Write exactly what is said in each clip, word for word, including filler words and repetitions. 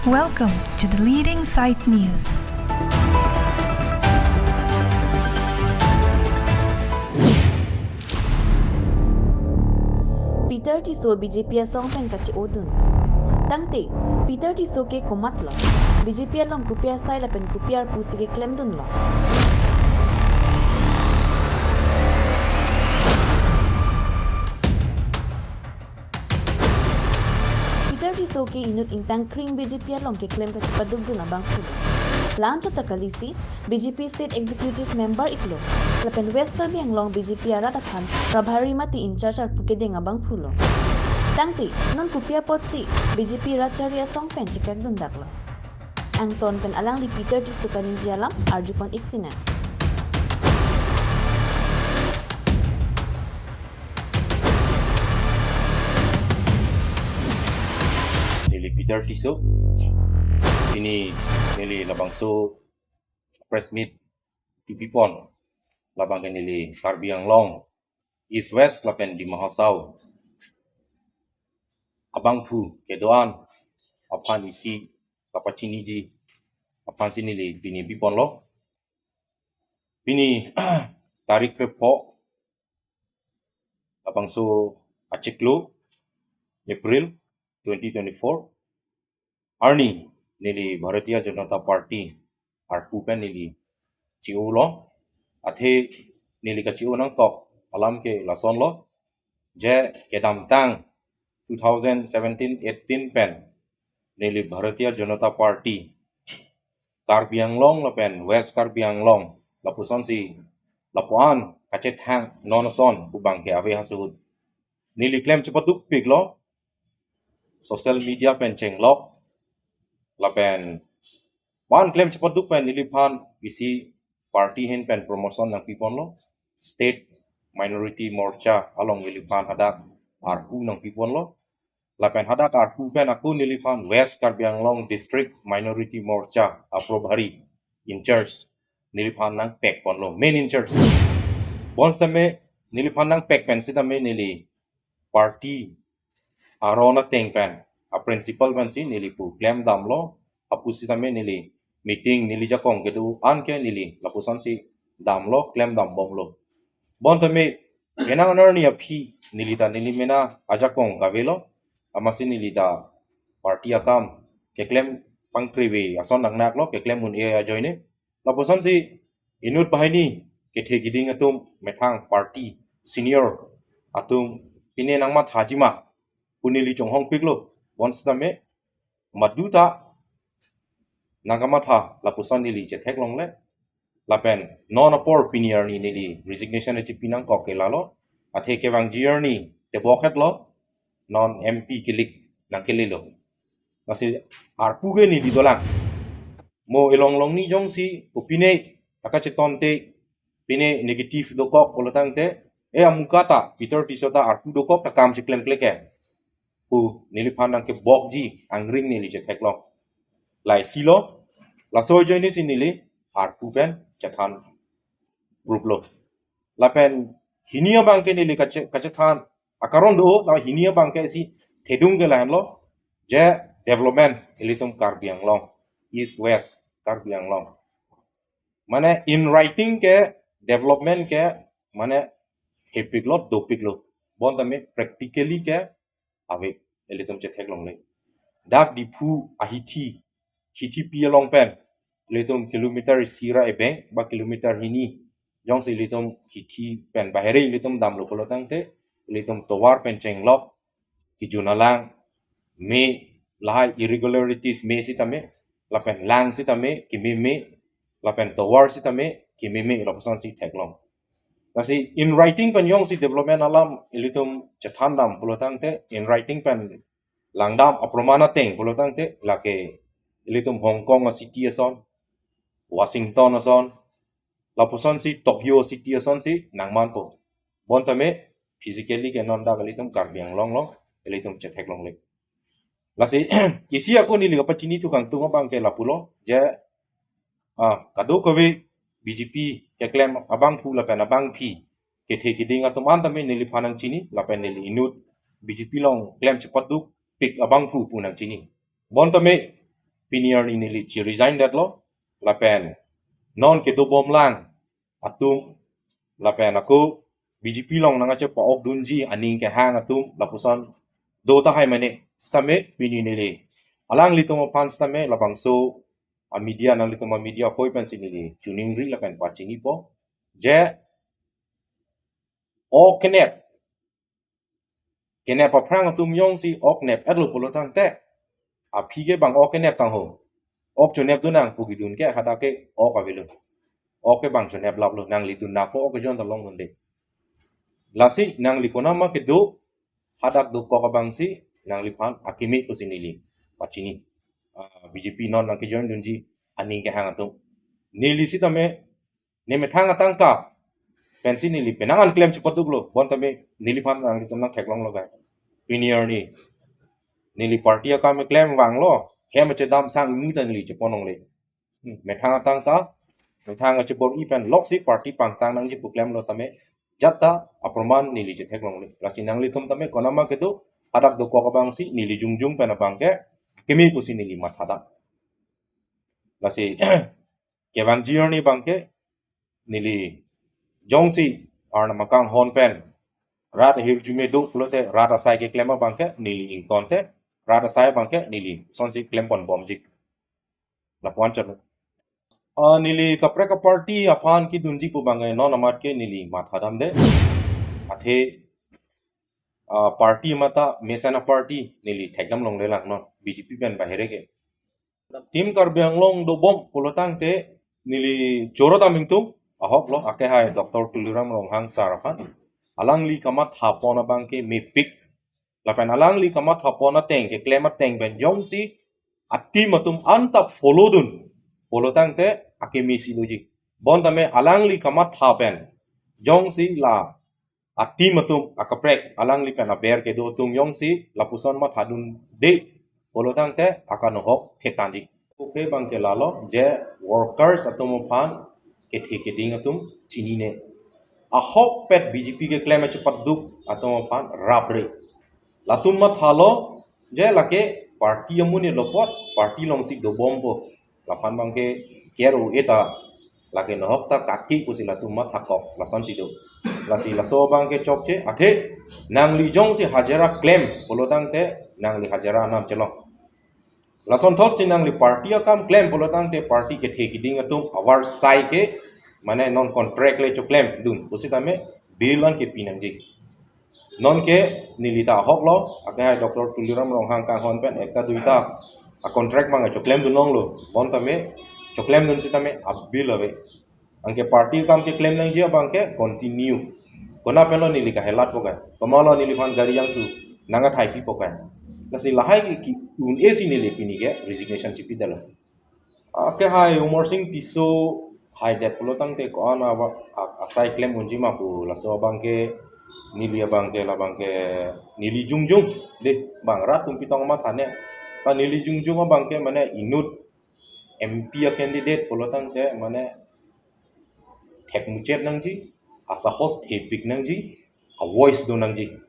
Welcome to the leading site news. Peter Tisso B J P asong pen kache-odun. Tangte, Peter Tisso ke komatlo? B J P along kopi asai lapen kopi arpu si keklemdunlo? Peter Tisso ke inut ingtang kring B J P along keklem kachepadukdun abangphu lo. La-anchot ta kalisi, B J P State Executive Member iklo. Lapen West Karbi Anglong B J P arat aphan Prabhari mate in-charge arpu kedeng abangphu lo. Tangte, non kopi apotsi B J P rat chari asong pen chekakdundaklo? Angton pen alangli Peter Tisso kaningje alam arjupon ik sinang. Neli Peter Tisso, pini neli labangso press meet kepipon, labang ke neli Karbi Anglong East West lapen Dima Hasao abangphu kedo-an aphan isi kapachiniji aphansi neli pini piponlo. Pini tarik krepho, labangso achiklo April twenty twenty-four arni neli Bharatiya Janata Party arpu pen neli che-olo. Athe neli kache-o nangkok alam ke lasonlo, je kedamtang two thousand seventeen eighteen pen neli Bharatiya Janata Party Karbi Anglong lapen West Karbi Anglong lapusonsi lapuan kachethang non ason pu abang ke ave ahut neli klem chepadukpiklo, social media pen chenglok, lapen ban klem chepaduk pen neliphan isi party ahin pen promotion nangpiponlo, State Minority Morcha along neliphan hadak arpu nangpiponlo. Lapen hadak arpu pen ako neliphan West Karbi Anglong District Minority Morcha a-Prabhari in-charge neliphan nangpekponlo, main in-charge. Bonsitame neliphan nangpek pen sitame neli party aron ateng pen a-principle pensi neli pu klemdamlo, apusitame neli meeting neli jakong kedo-an ke neli lapusonsi damlo, klemdambomlo. Bontame kenang arni aphi neli ta neli mena ajakong kavelo, amatsi neli ta party akam keklem pangkrevi ason nangnaklo, keklem un-e ajoine. Lapusonsi inut banghini kethe kiding atum methang party senior atum pine nangmathaji ma pu neli chonghongpiklo. Bonsitame madu ta nangkamatha lapuson neli chetheklongle. Lapen non apor pini arni neli resignation achipi nangkok ke lalo. Athe kevangji arni tebok hetlo, non M P kilik nangkelelo. Lasi arpu ke neli dolang. Mo elong longni jongsi kopine akachetonte pine negative dokok pulo tangte, e amuka ta Peter Tisso ta arpu dokok ta kam chiklemkle ke pu neliphan nangkebokji angring neli chetheklong. Laisilo, laso ajoinesi neli arpu pen chethan pruplo. Lapen hini abang ke neli kache-, kachethan akaron do, ta hini abang ke isi thedung ke lahenlo, je development ilitum Karbi Anglong, East West Karbi Anglong. Mane in writing ke development ke mane hepiklo, dopiklo. Bontame practically ke ave, ilitum chetheklongle. Dak Diphu ahithi, hithi pi along pen ilitum kilometer isi ra ebeng ba kilometer hini jongsi ilitum hithi pen bahere ilitum damlo pulo tangte, ilitum tovar pen chenglok, kejun alang me, lahai irregularities me sitame, lapen lang sitame kememe, lapen tovar sitame kememe, lapusonsi theklong. Lasi in writing pen jongsi development alam ilitum chethandam pulo tangte, in writing pen langdam aproman ateng pulo tangte, lake ilitum Hong Kong a-city ason, Washington ason, lapusonsi Tokyo city asonsi nangmanpo. Bontame physically ke non dak ilitum Karbi Anglong along ilitum chetheklongle. Lasi isi ako neli kapachini thu kangtung abang ke lapulo, je, ah, kadokave B J P keklem abangphu lapen abangphi kethe kiding atum an tame neliphan nangchini, lapen neli inut B J P along klem chepadukpik abangphu pu nangchini. Bontame pini arni neli chi resign detlo, lapen non kedobom lang atum, lapen ako B J P along nangkachepa-ok dunji aning kehang atum lapuson do tahai mane, sitame pini neli alanglitum aphan sitame labangso a media, nanglitum a media hoi pensi neli choningri lapen pachinipo. Je ok kenep, kenep aphrang atum jongsi ok nep-etlo pulo tangte, aphi ke bang ok kenep tangho. Ok chonep dun nang pu kedun ke hadak ke ok avelo. Ok ke bang chonep laplo, nanglitum nangpo ok ke jon ta longdunde. Lasi nangli konama kedo, hadak dokok abangsi nangliphan akimi pusi neli pachini. Ah, B J P non nangkejoin dunji aning kehang atum. Neli sitame nemethang atangka pensi neli penang an klem chepaduklo, bon tame neliphan nanglitum nangtheklonglo kai. Pini arni neli party akam klem vanglo, hem chedam sang imu ta neli cheponlongle. Hmm, methang atangka, methang achebor-i pen loksi party pangtang nangji pu klemlo tame, jat ta aproman neli chetheklongle. Lasi nanglitum tame konama kedo, hadak dokok abangsi neli jongjong pen abang ke akimi pusi neli mathadam. Lasi kevangji arni abang ke neli jongsi Arnam akanghon pen rat ahirjume do pulote rat asai keklem abang ke neli ingtonte, rat asai abang ke neli sonsi klemponbomji. Lapu-an chalo. Ah, neli kaprek aparty aphan kedunji pu abang ke non amat ke neli mathadamde. Athe, ah, party mate mesen aparty neli thekdamlonglelang non B J P pen bahere ke. Team Karbi Anglong dobom pulo tangte neli choro damingtung ahoklo, akehai Doctor Tuliram Ronghang sir aphan. Alangli kamathapon abang ke mepik. Lapen alangli kamathapon ateng keklem ateng pen jongsi a-team atum anta follow dun pulo tangte akimi si doji. Bon tame alangli kamatha pen jongsi la a-team atum akaprek alangli pen aber kedo atum jongsi lapuson mathadunde pulo tangte akanohok thetanji. Kopi abang ke lalo je workers atum aphan kethe keding atum chinine. Ahokpet B J P keklem achepaduk atum aphan rapre. Latum mathalo je lake party amonit lo apot party alongsi dobompo. Laphan abang ke kero eta lake nohok ta kaki pusi latum mathakok lasonsi do. Lasi laso abang ke chokche, athe nangli jongsi hajira klem pulo tangte nangli hajira anam chelong. Lasonthotsi nangli party akam klem pulo tangte party kethe keding atum avarsai ke mane non contract le choklem dun pusitame bill an kepi nangji. Non ke neli ta ahoklo, akehai Doctor Tuliram Ronghang kanghon pen ekta duita a-contract abang choklem dunlonglo. Bon tame choklem dun sitame a-bill ave. Anke party akam keklem nangji abang ke continue. Kona penlo neli kahelatpo kai. Komatlo neliphan gari jangchu nangkathaipipo kai. Lasi lahai ke ki-un-e si neli pini ke resignation chipidetlo. Akehai Amarsing Tisso haidet pulo tangte ko-an aba a-, asai klem unji ma pu laso abang ke neli abang ke labang ke neli jongjong de bang rat atum pitong mathane. Ta neli jongjong abang ke mane inut M P a-candidate pulo tangte mane thekmuchot nangji, asahos thepik nangji, a-voice do nangji.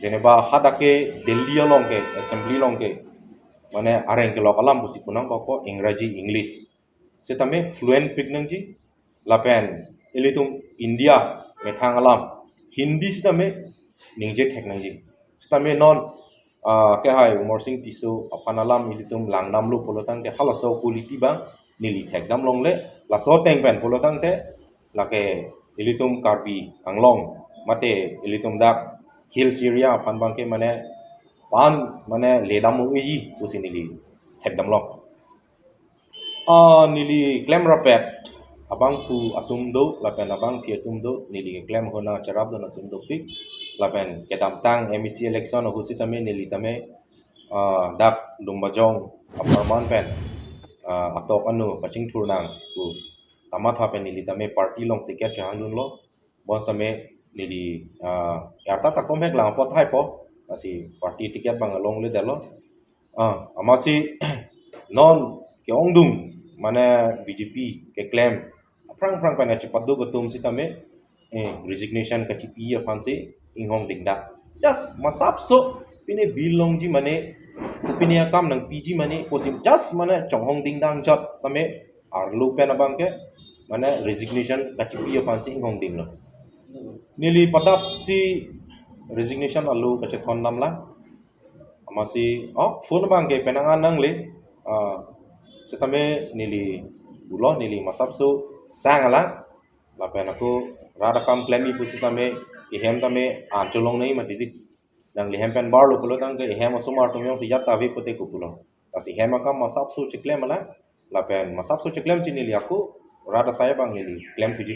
Jeneba hadak ke Delhi along ke, assembly along ke, mane areng kelok alam pusi punangkok ko Ingraji, English. Sitame fluent pik nangji, lapen ilitum India methang alam, Hindi sitame ningje thek nangji. Sitame non, ah, akehai Amarsing Tisso aphan alam ilitum langdamlo pulo tangte halaso quality abang neli thekdamlongle, laso ateng pen pulo tangte lake ilitum Karbi Anglong mate ilitum dak hills area aphan abang ke mane pan mane ledam unji pusi neli thekdamlong. Ah, neli klem rapet abangphu atum do, lapen abangpi atum do, neli keklem ahut nangcherapdun atum dopik, lapen kedamtang M A C election ahut sitame neli tame, ah, dak Lumbajong apharman pen, ah, atok anu pachingthur nang pu kamatha pen neli tame party along ticket chehangdunlo. Bon tame neli, ah, arta ta komhek lang apot haipo, lasi party ticket abang alongledetlo. Ah, amatsi non ke-ongdung mane B J P keklem aphrang aphrang pen kachepaduk atum sitame, eh, resignation kachipi aphansi inghong dingdak. Just masapso pine bill longji mane Kopine akam nangpiji mane pusi just mane chonghong dingdang jat tame arlo pen abang ke mane resignation kachipi aphansi inghong dinglo. Neli padap si resignation alo kachethon damlang. Amatsi, oh, phone abang ke penang an nangle, ah, setame neli pulo, neli masapso sang alang, lapen ako rat akam klemji pu setame, ehem tame an cholong nangji mati di. Nangli hem pen barlo pulo tangte ehem asomar atum jongsi jat ta ave pute ko pulo. Lasi hem akam masapso chiklem alang, lapen masapso chiklem si neli ako rat asai abang neli klem thuji.